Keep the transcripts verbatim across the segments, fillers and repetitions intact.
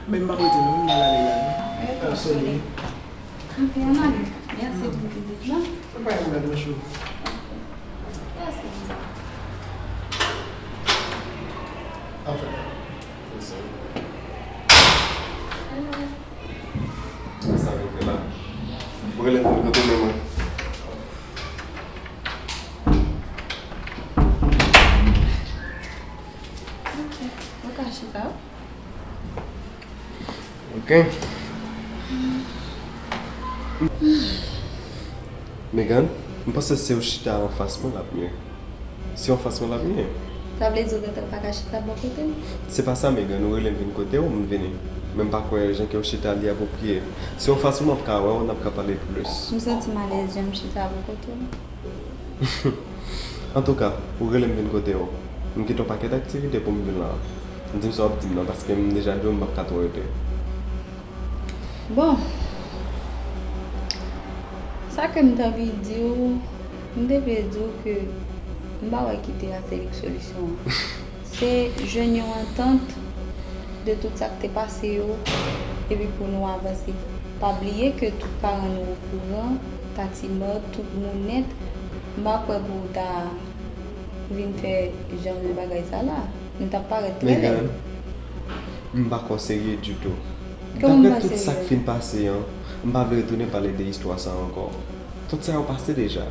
Men m p ap rete non, m pral ale la wi. Ah, sorry. Ok, ann ale. Mèsi pou vizit la. Ou pa gen pwoblèm, mon chou. Mèsi. Anfen. Sa vin fè la. Ou rele m kote men mwen. Ok, ou ka chita. Ok. Megan, m panse si w chita anfas mwen l ap mye. Si w anfas mwen l ap mye. Sa vle di w gentan pa ka chita bò kote m? Se pa sa, Megan, ou rele m vin kote w, m vini. Men m pa kwè jan ke w chita li apwopriye. Si w anfas mwen, m ap ka wè w, n ap ka pale plis. M santi m alèz jan m chita bò kote w. Antouka, ou rele m vin kote w. M kite yon pakèt aktivite pou m vin la. Di m sa w ap di m nan, paske m deja di w m p ap ka twò rete. Bon, sa ke m t anvi di w, m te vle di w ke m pa wè ki te a Felix solisyon an. Se jwenn yon antant de tout sa k te pase yo, epi pou nou avanse. Pa bliye ke tout paran nou okouran, Tati mò, tout moun nèt, m pa kwè pou w ta vin fè jan de bagay sa la. Nou t ap parèt trè lèd. Megan, m pa kwè w serye ditou. Kòman m pa serye? Daprè tout sa k fin pase an, m pa vle retounen pale de istwa sa ankò. Tout sa yo pase deja.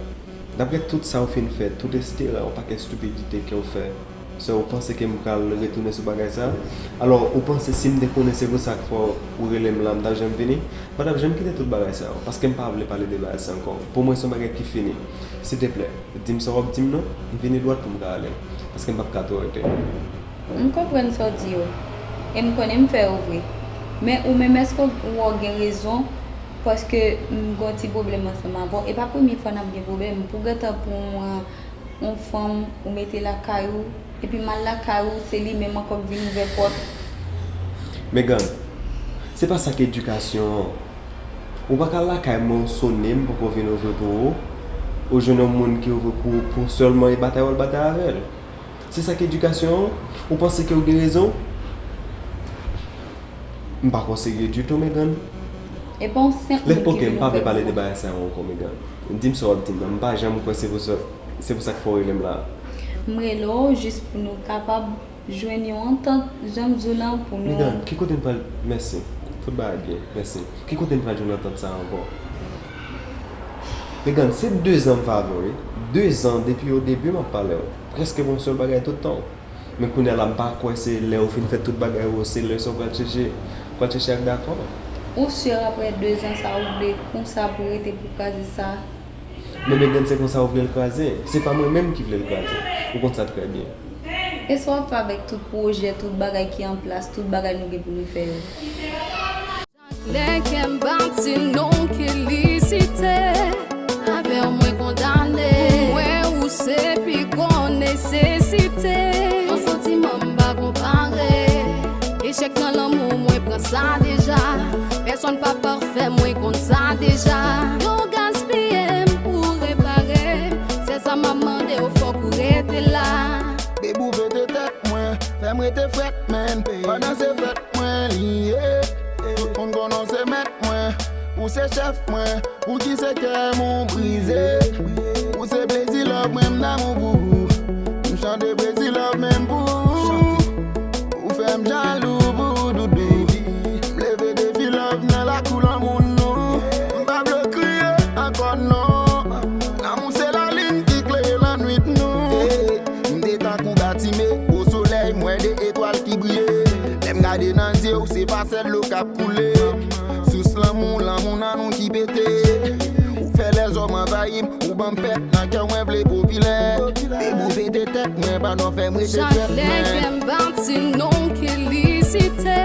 Daprè tout sa w fin fè, tout estera, yon pakèt estipidite ke w fè, so ou panse ke m pral retounen sou bagay sa? Alò, ou panse si m te konnen se pou sa k fè w rele m la, m t ap janm vini? M pa t ap janm kite tout bagay sa yo, paske m pa vle pale de bagay sa ankò. Pou mwen, se yon bagay ki fini. Silteplè, di m sa w ap di m non, vini dwat pou m ka ale, paske m p ap ka twò rete. M konprann sa w di yo, e m konnen m fè yo vre. Men ou menm, èske w wè w gen rezon? Paske m gen yon ti pwoblèm ansanm avè w. E pa premye fwa n ap gen pwoblèm. Pou gentan pran yon, yon fanm, ou mete lakay ou, epi m al lakay ou, se li menm ankò k vin ouvè pòt. Megan, se pa sa k edikasyon an. Ou pa ka al lakay mwen, ou sone m, poko vin ouvri pou ou. Ou jwenn yon moun ki ouvri pou ou, pou sèlman e batay w al batay avè l. Se sa k edikasyon an? Ou panse ke w gen rezon? M pa kwè w serye ditou, Megan. E pa yon senp moun ki vin ouvè pou ou. Ok, m pa vle pale de bagay sa yo ankò, Megan. Di m sa w ap di m nan. M pa janm kwè se pou sa, se pou sa k fè w rele m la. M rele w jis pou nou kapab jwenn yon antant, jan m di w lan, pou nou. Megan, ki kote n pral, mèsi. Tout bagay byen, mèsi. Ki kote n pral jwenn antant sa a ankò? Megan, se de zan m favori. De zan depi o debi m ap pale w. Prèske pou yon sèl bagay tout tan. Men kounye a la, m pa kwè se lè ou fin fè tout bagay ou, se lè sa ou pral chèche, pral chèche ak dakò. Ou si apre de zan sa ou vle konsa pou rete pou kraze sa? Men Megan, se konsa ou vle l kraze. Se pa mwen menm ki vle l kraze. Ou konn sa trè byen. E sa w ap fè avèk tout pwojè, tout bagay ki an plas, tout bagay nou gen pou nou fè yo? Chak lè kè m pati non w felisite. Avè w mwen kondane. Pou mwen ou se pi gwo nesesite. Yon santiman m pa konpare. Echèk nan lanmou mwen pran sa deja. Pèsonn pa pafè, mwen konn sa deja. Yo gaspiye m pou repare m. Se sa m ap mande w, fòk ou rete la. Bebe ou vete tèt mwen, fè m rete frèt, man. Pandan se fèt mwen li ye. Tout moun konnen w se mèt mwen, ou se chèf mwen. Pouki se kè m ou brize? Ou se plezi love mwen, m damou pou ou. M chante plezi love menm pou ou. Ou fè m jalou pou ou, doudou. M leve defi love nan lakou lanmou nou. M pa vle w kriye ankò non. Lanmou se lalin ki klere lannwit nou. M te tankou Batime o solèy, m wè de etwal ki briye. Lè m gade nan zye w, se pa sèl dlo k ap koule. Sous lanmou, lanmou nan nou ki pete. Ou fè lèzòm anvayi m, ou ban m pèt nan kè w, mwen vle popilè. Bebe ou pete tèt mwen, pandan w fè m rete frèt mwen. Chak lè kè m pati non w felisite.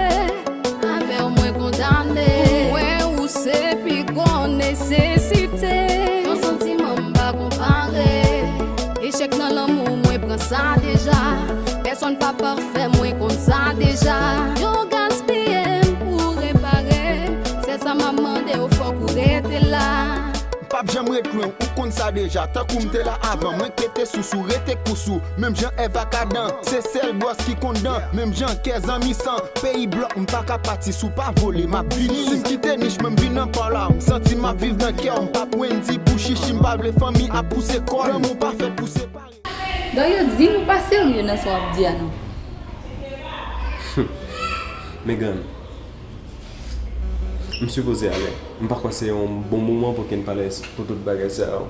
Avè w mwen kondane. Pou mwen ou se pi gwo nesesite. Yon santiman m pa konpare. Echèk nan lanmou mwen pran sa deja. Pèsonn pa pafè, mwen konn sa deja. Yo gaspiye m pou repare m. Se sa m ap mande w, fòk ou rete la. M pa Janm ret lwen, ou konn sa deja. Tankou m te la avan, mwen k te sousou, rete kousou. Menm jan Èv ak Adan, se sèl bòs ki konn dan. Menm jan kè zanmi san, peyi blòk, m pa ka pati si w pa vole, m ap vini. Si m kite nich mwen, m vin nan pa w la, m santi m ap viv nan kè w. M p ap Wendy pou chichi, m pa vle fanmi ap pouse kò l. Lanmou pa fèt pou separe. Dario, di m ou pa serye nan sa w ap di a non. Megan, m sipoze ale. M pa kwè se yon bon moman pou ke n pale pou tout bagay sa yo.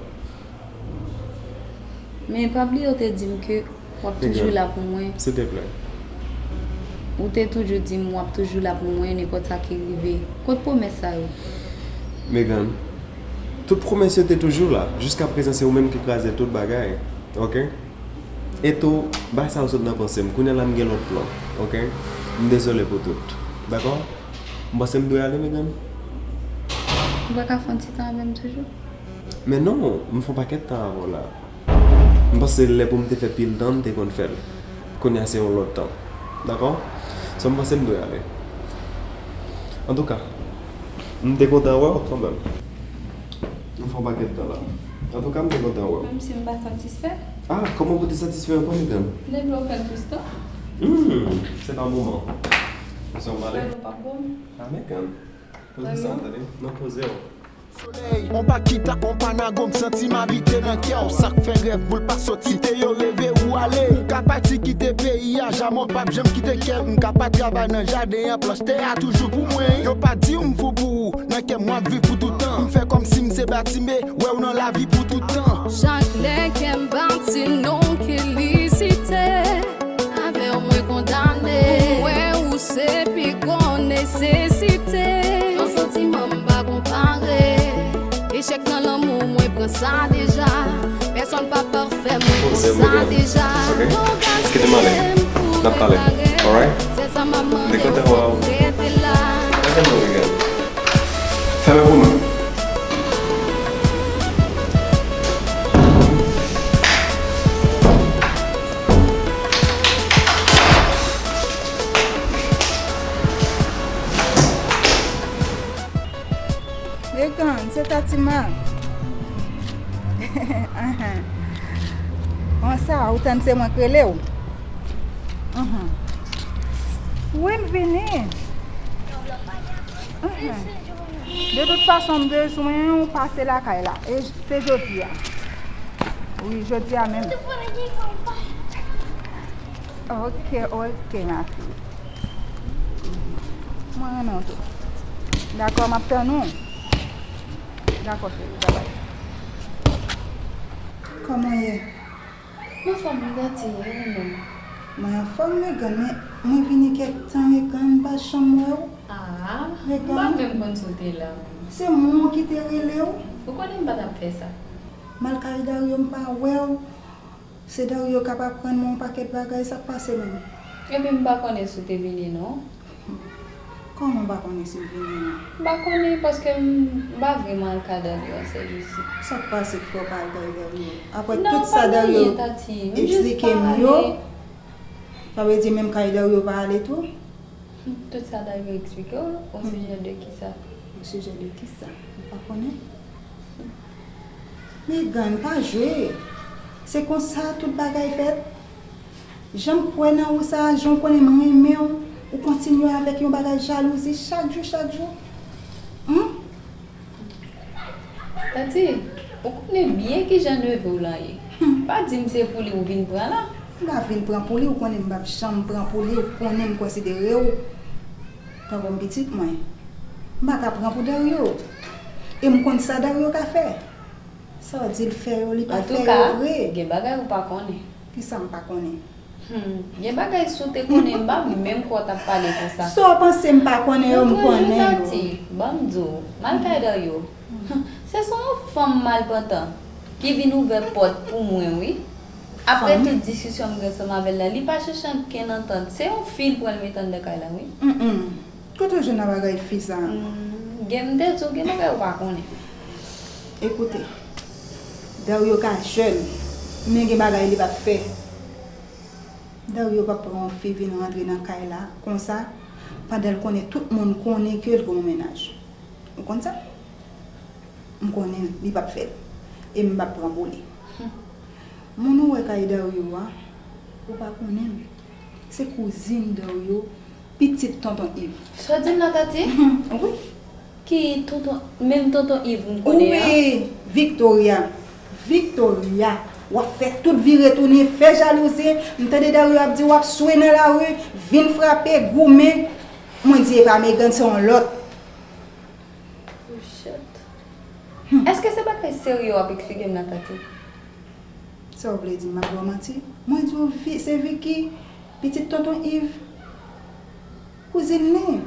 Men pa bliye w te di m ke w ap toujou la pou mwen. Silteplè. Ou te toujou di m w ap toujou la pou mwen, nenpòt sa ki rive. Kot pwomès sa yo? Megan, tout pwomès yo te toujou la. Jiskaprezan, se ou menm ki kraze tout bagay. Oke? E tou, bay sa yo sot nan panse m. Kounye a la, m gen lòt plan. Oke? M dezole pou tout. Dakò? M panse m dwe ale, Megan. Ou pa ka fè yon ti tan avè m toujou? Men non, m fè yon pakèt tan avè w la. M panse lè pou m te fè pil tan, m te konn fè l. Kounye a se yon lòt tan. Dakò? So, m panse m dwe ale. Antouka, m te kontan wè w kanmenm. M fè yon pakèt tan la. Antouka, m te kontan wè w. Menm si m pa satisfè? Ah, kòman pou te satisfè ankò, Megan? Depi w fè l plis tan. Hmm, se pa moman. Sa w pale? Lè nou p ap bon. Ah, Megan. Poze sa, tande. Non, poze w. Solèy, on pa kita, on pa nago, m santi m abite nan kè w. Sa k fè rèv boul pa soti, kite yo reve ou ale. Ou ka pati kite peyi a, jamè w p ap janm kite kè m. M ka pa travay nan jaden an, planch tè a toujou pou mwen. Yo pa di w m fou pou ou, nan kè m w ap viv pou toutan. M fè kòmsi m se Batime, wè w nan lavi pou toutan. Chak lè kè m bati non w ke li site. Avè w mwen kondane. Mwen ou se pi gwo nesesite. Yon santiman m pa konpare. Echèk nan lanmou mwen pran sa deja. Pèsonn pa pafè mwen konn sa deja. Kite m ale. N ap pale. Alright? Se sa m ap mande, fò w rete la. Fèmen pou mwen. Megan, se Tatima. Ahan. Konsa, ou tann se mwen k rele w? Ahan. Wi, m vini. Ahan. De tout fason, m bezwen w pase lakay la. E j-, se jodi a. Wi, jodi a menm. Ok, ok, ma fille. Mwen renmen w tou. Dakò, m ap tann ou. Dakò, cheri, babay. Kòman w ye? M anfòm wi, Tati, e ou menm? Mwen anfòm, Megan, men mwen vini kèk tan, Megan, m pa janm wè w. Ah, m pa menm konn si w te la menm. Se mwen ki te rele w. Ou konnen m pa t ap fè sa. M al kay Dario, m pa wè w. Se Dario k ap aprann mwen yon pakèt bagay, sa k pase menm? Epi m pa konnen si w te vini non. Kòman w pa konnen si m vini an? M pa konnen paske m, m pa vrèman al ka Dario an sèjousi. Sa k pase k fè w pa al kay Dario? Apre tout sa Dario eksplike m yo, sa vle di menm kay Dario w pa ale tou? Tout sa Dario eksplike w, o sijè de kisa? O sijè de kisa? M pa konnen. Megan, pa jwe. Se konsa tout bagay fèt. Jan m kwè nan ou sa, jan w konnen m renmen w, ou kontinye avèk yon bagay jalouzi chak jou, chak jou. Hum? Tati, ou konnen byen kijan neve w lan ye. Hum. Pa di m se pou li ou vin pran la. M pa vin pran pou li, ou konnen m p ap janm pran pou li, ou konnen m konsidere w tankou m pitit mwen. M pa ka pran pou Dario. E m konn sa Dario ka fè. Sa w di l fè yo, li pa fè yo vre. Antouka, gen bagay ou pa konnen. Kisa m pa konnen? Hmm, gen bagay si w te konnen, m pa menm kwè w t ap pale konsa. Sa w panse m pa konnen yo, m konnen yo. Lòt jou, Tati, ban m di w, m al kay Dario. Se sou yon fanm malprantan ki vin ouvè pòt pou mwen, wi. Apre tout diskisyon m gen ansanm avè l la, li pa chèche ankenn antant. Se yon fi l pran l met anndan kay la, wi. Mm, mm. Kote w jwenn nan bagay fi sa a? Hmm, gen, m te di w gen bagay ou pa konnen. Ekoute, Dario ka jèn, men gen bagay li p ap fè. Dario p ap pran yon fi vin rantre nan kay la konsa, pandan l konnen tout moun konnen ke l gen yon mennaj. Ou konn sa? M konnen li p ap fè l. E m p ap pran pou li. Moun ou wè kay Dario a, ou pa konnen l. Se kouzin Dario, pitit tonton Iv. Sa w di m la, Tati? Wi. Ki tonton, menm tonton Iv m konnen an? Wi, Victoria. Victoria, w ap fè tout vire tounen, fè jalouzi. M tande Dario ap di w ap swe nan lari, vin frape, goumen. Mwen di e pa Megan, se yon lòt. Oh, shit. Èske se bagay serye w ap eksplike m la, Tati? Sa w vle di, m ap ba w manti? Mwen di w, Vi-, se Vicky, pitit tonton Iv. Kouzin li.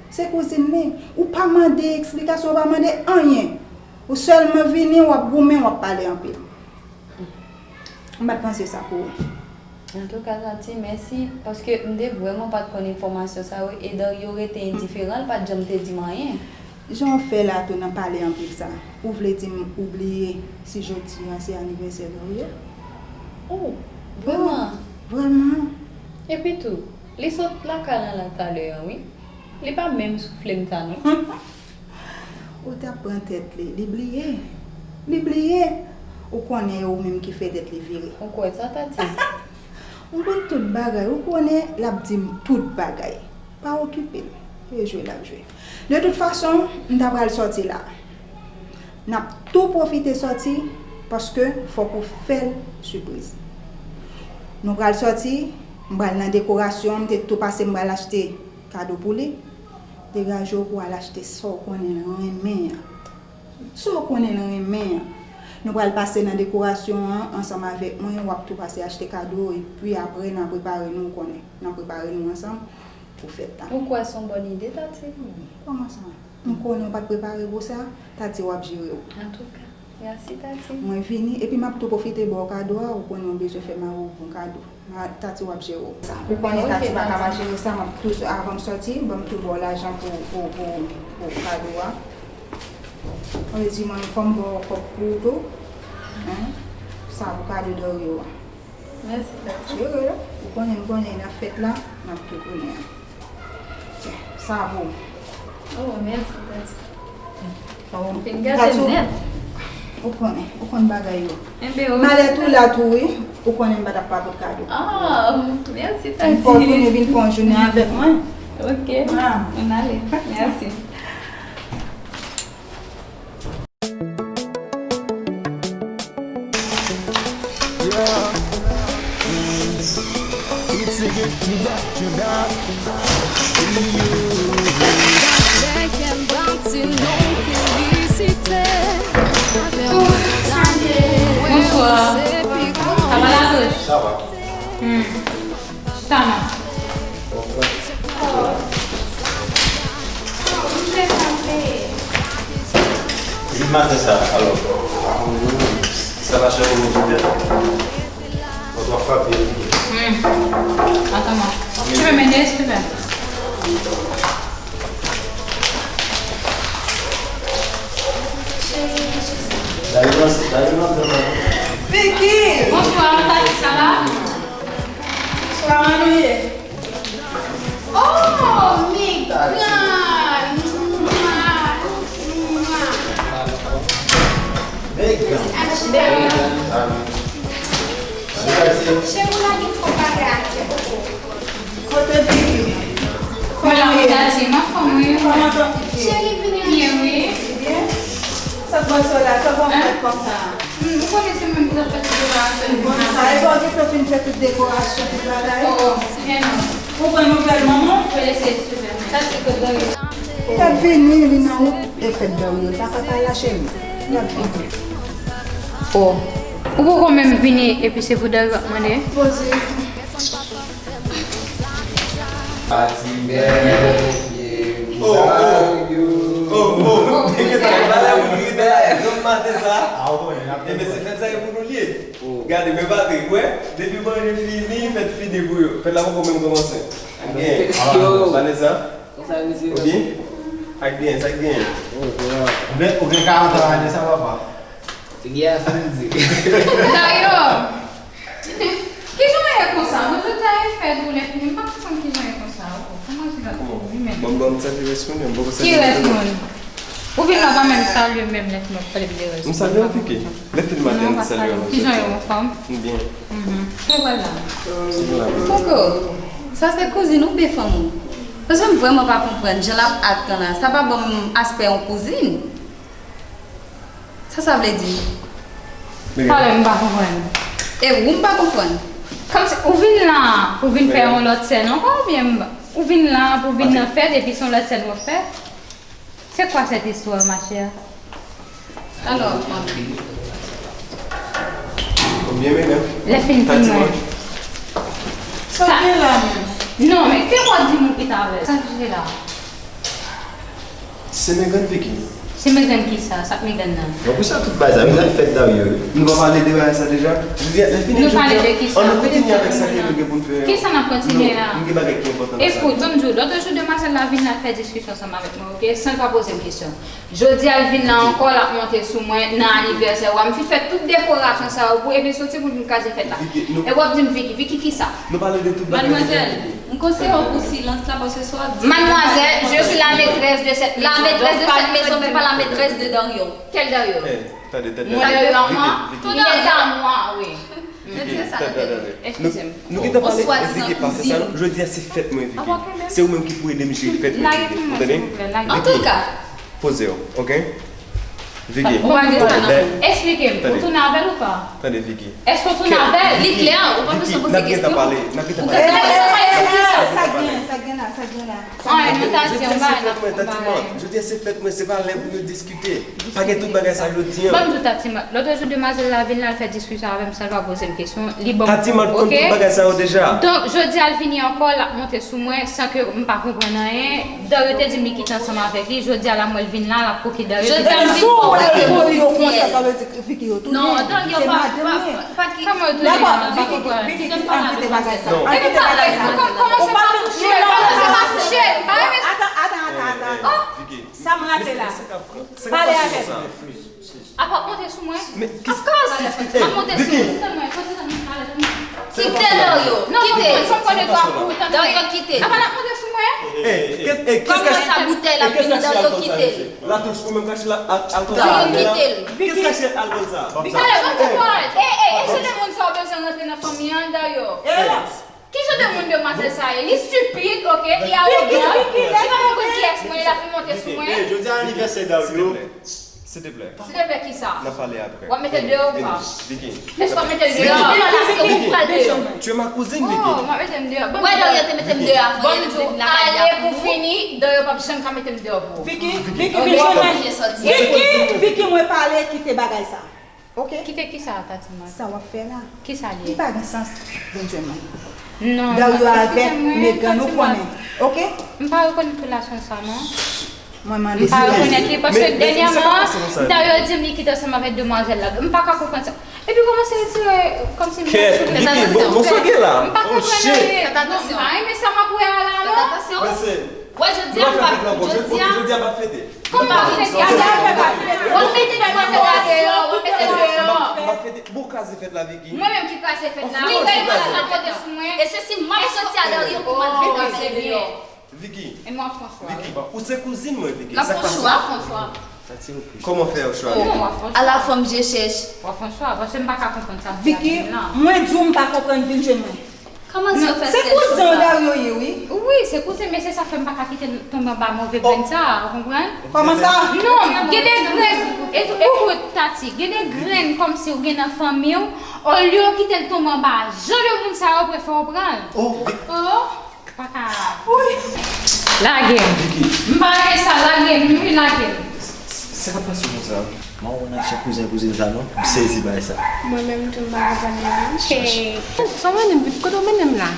Se kouzin li. Ou pa mande eksplikasyon, ou pa mande anyen. Ou sèlman vini, w ap goumen, w ap pale anpil. M pa t panse sa pou ou. Antouka, Tati, mèsi, paske m te vrèman pa t konn enfòmasyon sa yo, e Dario rete endiferan, l pa t janm te di m anyen. Jan w fè la tou nan pale anpil sa, ou vle di m ou bliye si jodi a se anivèsè Dario? Oh, vrèman? Vrèman. Epi tou, li sot lakay lan la talè an, wi. Li pa menm soufle m sa, non. Ou t ap pran tèt li, li bliye. Li bliye. Ou konnen e ou menm ki fè tèt li vire. Ou kwè sa, Tati? M konn tout bagay. Ou konnen l ap di m tout bagay. Pa okipe l. E jwe l ap jwe. De tout fason, m ta pral sòti la. N ap tou pwofite sòti, paske fòk ou fè l sipriz. Nou pral sòti, m pral nan dekorasyon, m te tou pase, m pral achte kado pou li. Degaje w pou w al achte sa w konnen l renmen an. Sa w konnen l renmen an. Nou pral pase nan dekorasyon an ansanm avèk mwen, w ap tou pase achte kado, epi apre n a prepare nou, w konnen. N a prepare nou ansanm pou fèt la. Ou kwè se yon bòn ide, Tati? Kòman sa? M konnen w pa t prepare pou sa, Tati w ap jere w. Antouka, mèsi, Tati. Mwen vini, epi m ap tou pwofite ba w kado a, ou konnen w bezwen fè mari w bon kado. Ma-, Tati w ap jere w sa. Ou konnen Tati pa ka pa jere sa, m ap tou, avan m sòti, ban m tou ba w lajan pou, pou, pou, pou kado a. Ou di mwen fò m ba w kòb pou ou tou. Hein? Sa pou kado Dario a. Mèsi, Tati. Jere, ou konnen, m konnen nan fèt la, m ap tou konnen an. Tyen, sa pou ou. Oh, mèsi, Tati. Ou fin gate m nèt. Ou konnen, ou konn bagay yo. Malè tou la tou, wi. Ou konnen m pa t ap pa pot kado. Ah, mèsi, Tati. M fè w tounen vin fè yon jounen avèk mwen. Ok. Ah. Ann ale. Mèsi. Bonswa. Sa va la, Rich? Sa va. Hmm. Chita non. Vin maten sa, alò. Sa va chè ou vin tèt. Ou twa frape. Hmm. Attends-moi. Tu peux m'aider, s'il te plaît? Vicky! Bonsoir, Tati, ça va? Bonsoir, Marie. Oh, Megan! Mwa, mwa, mwa. Megan. Achte. Cheri, w lage twòp bagay atè, koko. Kote Vicky? Kòman w ye? Kòman w ye? Cheri, vini. Byen, wi. Byen? Sa k pase w la? Sa w ap fè konsa? Hmm, ou konnen se mwen ki t ap fè tout dekorasyon. Bon, sa e pa w ki te fin fè tout dekorasyon, tout bagay? Oh, oh, byen non. Ou pran nouvèl manman? Sa se kote Dario. L ap vini, li nan wout, e fèt Dario. Sa pa pale la, cheri. L ap vini. Oh. Ou poko menm vini, epi se pou Dario ap mande? Poze. Happy birthday to you. Oh, oh. Oh, oh. Te gen bagay ou di de nonm maten sa. Ebyen, se fèt sa e pou nou l ye. Gade, men Patrick, wè, depi manje fini, fèt fini pou yo. Fèt la poko menm kòmanse. Ak gen. Yo. Vanessa? Konsa, mesye. Ou byen? Ak gen, sa k gen? Oh, se la. Ou gen, ou gen karant an ane sa, papa? Figi a santi. Dayo! Kijan w ye konsa? Mwen tout sa e fèt ou lè fini, m pa konprann kijan w ye konsa. Oh, kòman se la pou ou menm? Bon, bon, m sèvi rès moun yo, m poko sèvi. Ki rès moun? Ou vin la, w pa menm salye m menm lè fini w ap pale m de rezon. M salye w, Vicky. Lè fini maten, m salye w. Kijan yo, anfòm? M byen. Mhm. Kòman w la? Koko, sa se kouzin oubyen fanm ou? Paske m vrèman pa konprann jan l ap act lan la. Sa pa ban m aspè yon kouzin. Sa sa vle di? Talè m pa konprann. E ou m pa konprann. Kòmsi ou vin la, pou vin fè yon lòt sèn ankò, oubyen m- ou vin la pou vin nan fèt epi se yon lòt sèn w ap fè? C'est quoi cette histoire, ma chère? Alò, Ou byen, Megan? Lè fin pou mwen. Sa w gen la menm? Non, men ke w ap di moun ki t avè l? Sa k rive la? Se Megan, Vicky. Se Megan kisa? Sa k Megan nan? Bon, pou sa tout bagay sa, wi, sa k fèt Dario, wi. Nou pa pale de bagay sa deja? Jodi a, lè fini jodi a, ann nou kontinye avèk sa ke nou gen pou n fè an. Kisa n ap kontinye la? Nou gen bagay ki enpòtan nan sa. Ekout, ban m di w, lòt jou demwazèl la vin la fè diskisyon ansanm avèk mwen, oke? San l pa poze m kesyon. Jodi a l vin la ankò, l ap monte sou mwen nan anivèsè w a. M fin fè tout dekorasyon sa yo pou, epi l soti pou l vin kraze fèt la. E w ap di m, Vicky, Vicky kisa? Nou pale de tout bagay. Madmwazèl, m konseye w pou silans la, paske sa w ap di yo pa gen enpòtans. Madmwazèl, je suis la maîtresse de cette maison. La maîtresse de cette maison, mais pas la maîtresse de Dario. Quel Dario? Mwen Dario a mwen? Il est à moi, oui. Retire sa nan tèt ou. Eskize m. Nou gentan pale, Vicky, pa fè sa non. Jodi a se fèt mwen, Vicky. Se ou menm ki pou ede m jere fèt mwen, Vicky. Ou tande? Antouka. Poze w, oke? Vicky. Ou pa gen sa nan men w. Esplike m, ou tounen avè l ou pa? Tande, Vicky. Èske w tounen avè l? Li klè, ou pa bezwen poze kesyon. N ap gentan pale, n ap gentan pale. Ou gentan pale, sa pale sou kisa? Sa gen, sa gen la, sa gen la. An, nou ta di yon bagay, n ap fè yon bagay. Jodi a se fèt mwen, se pa lè pou nou diskite. Pa gen tout bagay sa jodi an. Ban m di w, Tati, lòt jou demwazèl la vin la, l fè diskisyon avè m san l pa poze m kesyon. Li ban m, oke? Tati, m konn tout bagay sa yo deja. Donk, jodi a l vini ankò, l ap monte sou mwen san ke m pa konprann anyen. Dario te di m li kite ansanm avèk li. Jodi a la m wè l vin la, l ap koke Dario. Jodi a m vin fò w rete polisye. Vicky yo tounen. Non, Dario pa, pa, pa ki. Kòman yo tounen an? M pa konprann. Vicky, Vicky, ann kite bagay sa. Ann kite bagay sa. Ou pa fè m kouche, ou pa fè m kouche. Atann, atann, atann, atann. Sa m rate la. Pale avè m. Apa w ap monte sou mwen? Of course! M ap monte sou ou. Kite Dario. Kite. Dario, kite. Apa n ap monte sou mwen? Kòman sa boutèy la fini, Dario, kite l. Latouch, ou menm kache alkòl sa. Dario, kite l. Kiyès kache alkòl sa? Alè, ban m di w pawòl. Ey, ey, e jan de moun sa w bezwen rantre nan fanmi an, Dario? Ki jan de moun demwazèl sa ye? Li stipid, oke, li awogan. Li pa menm konn kiyès mwen ye, l ap vin monte sou mwen. Jodi a anivèsè Dario. Silvouplè. Silvouplè kisa? N ap pale apre. W ap mete l deyò ou pa? Vicky. Èske w ap mete l deyò? Vicky. Vicky. Tu es ma cousine, Vicky. Oh, w ap mete m deyò. Bon, Dario te mete m deyò avan. Bon, m di w, ale pou fini, Dario p ap janm ka mete m deyò pou ou. Vicky, Vicky, Vicky, Vicky, mwen pale, kite bagay sa. Ok. Kite kisa, Tati Mat? Sa w ap fè la. Kisa l ye? Li pa gen sans, Benjamin. Non, Dario avèk Megan, ou konnen. Ok? M pa rekonèt relasyon sa, non. Mwen mande si. M pa rekonèt li, paske dènyèman, Dario di m li kite ansanm avèk demwazèl la. M pa ka konprann sa. Epi kòmanse retire, kòmsi m gen soulèt. Kè, Vicky, bon, bon, sa w gen la? M pa konprann anyen. Non, m pa renmen sa m ap wè a la, non. Fèt atansyon. Mesye, nou pa fè fèt la ankò. Jodi a, jodi a p ap fete. Kòman w ap fete? W ap mete demwazèl la deyò, w ap mete l deyò. M ap fete. Bon, w kraze fèt la, Vicky. Mwen menm ki kraze fèt la. Li bay mwen sa pote sou mwen. E se si m ap soti a Dario pou m al fete bagay deyò. Vicky. E mwen François. Vicky, ou se kouzin mwen, Vicky. Sa k pase? François. Kòman fè yo chwa? Ala fanm je chèch. Wa François, paske m pa ka konprann sa. Vicky, mwen di w m pa konprann, vin jwenn mwen. Kòman sa fè sèl konsa? Se kouzen w Dario ye, wi. Wi, se kouzen, men se sa fè m pa ka kite l tonbe anba move grenn sa a, ou konprann? Kòman sa? Non, gen de grenn, e- ekout, Tati, gen de grenn kòmsi ou gen nan fanmi w, olye w kite l tonbe anba jan de moun sa yo, prefere w pran l. Oh, pa ka. Lage m. M pa renmen sa, lage m, wi, lage m. Sa k ap pase konsa? Mwen wè nan chan kouzen kouzin sa non, m sezi bay sa. Mwen menm tou m pa konprann li non. Sa w mennen m vin, kote w mennen m la?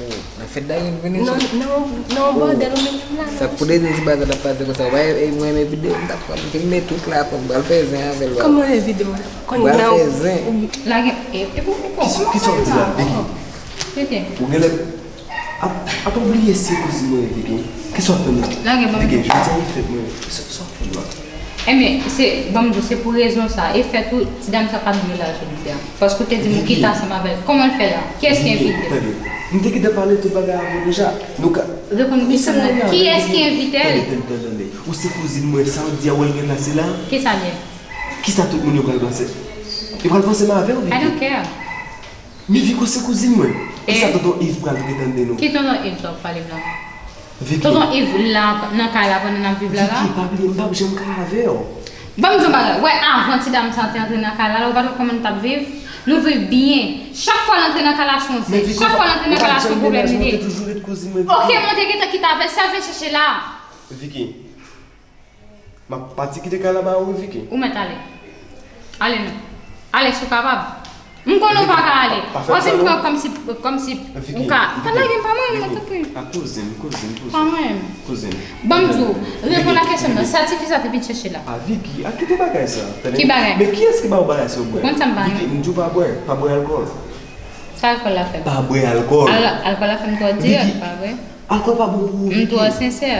Oh, nan fèt Dayou n vini sou. Nan yon bòdèl ou mennen m la non. Sa k pou de di ti bagay sa t ap pase konsa, w pa wè mwen renmen videyo m t ap pran m filme tout la, fò m pral fè zen avè l. Kòman e videyo? Kòm nan. Pral fè zen. Lage, e, e pou, pou, kisa w di la, Vicky? Tete. Ou genlè Ap, ap bliye se kouzin mwen ye, Vicky. Kisa w ap fè m la? Lage ban m. Vicky, jodi a e fèt mwen. Sa, sa w ap fè m la? Ebyen, se, ban m di w, se pou rezon sa. E fèt ou, ti dam sa pa t dwe la jodi a. Paske w te di m ou kite ansanm avè l. Kòman l fè la? Kiyès ki envite l? Tande. M te gentan pale tout bagay avè w deja. Nou ka. Reponn kesyon nan. Kiyès ki envite l? Tande, tande, tande, tande. Ou se kouzin mwen, sa w di a, w wè l gen plase la? Kisa l ye? Kisa tout moun yo pral panse? Yo pral panse m avè w, I don't Vicky. Care. Men Vicky, ou se kouzin mwen. Kisa Eh? Tonton Yves pral gentan di nou? Ki tonton Yves sa w pale m nan? Vicky. Tonton Yves la nan kay la pandan n ap viv la la? Vicky, pa bliye, m p ap janm kay avè w. Ban m di yon bagay. Wè, avan ti dam sa te antre nan kay la, la, ou pa t wè kòman n t ap viv? Nou viv byen. Chak fwa l antre nan kay la, se yon Men zye. Vicky, Chak fwa l antre nan ou kay pa la, se janm yon pwoblèm denaje, li ou ye. te toujou ret kouzin mwen. Ok, mwen te gentan kite avè l, sèl vin chèche la. Vicky, m ap pati kite kay la ba ou, Vicky. Ou mèt ale. Ale non. Ale si w kapab. M konnen w pa ka ale. Pa fè W ap sa, vin non. Pran kòmsi, kòmsi ou ka. Pa lage m, pa mwen menm, tanpri. A kouzin, kouzin, Pa kouzin. mwen menm. Kouzin. Ban m di w, reponn a kesyon nan. Sa tifi sa te vin chèche la? A Vicky, a kite bagay sa. Tande. Ki bagay? Men kiyès ki ba w bagay sa w bwè? Ou konn sa m pa Vicky, renmen. M di w pa bwè, pa bwè alkòl. Sa alkòl la fè m? Pa bwè alkòl. Al- Alkòl la fè m twò dirèk, Vicky. Pa vre? Alkòl pa bon pou ou, M twò Vicky. sensè.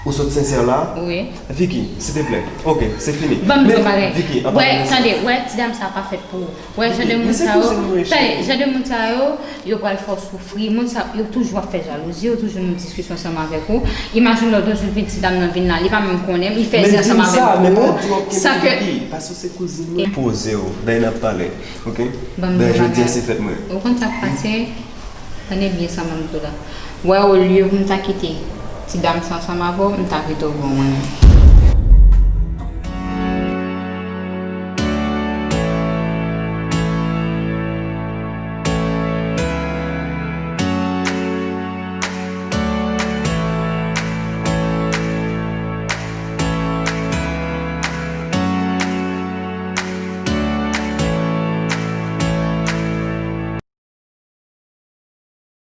Ou sot sensè la? Wi. Vicky, silteplè. Ok, se fini. Ban m di Men, yon bagay. Vicky, an Wè, palan sa. Tande, wè, ti dam sa pa fèt pou ou. Wè, jan de Vicky, moun men se sa yo, kouzin mwen, tande, cheri. Jan de moun sa yo, yo pral fè w soufri. Moun sa, yo toujou ap fè jalouzi, yo toujou nan diskisyon ansanm avèk ou. Imajine w, lòt jou vin ti dam nan vin la, li pa menm konnen, li fè Men zen di m ansanm sa, avèk men pa ou. di w ap Sa kenbe ke Vicky. Paske se kouzin mwen. Poze w, dèyè n ap pale. Ok? Ban m Ben, di jodi a bagay. Se fèt mwen. Ou konn sa k pase? Tande byen sa m ap di w la. Wè, olye pou m ta kite ti dam sa ansanm avè w, m ta kite w bon mwen.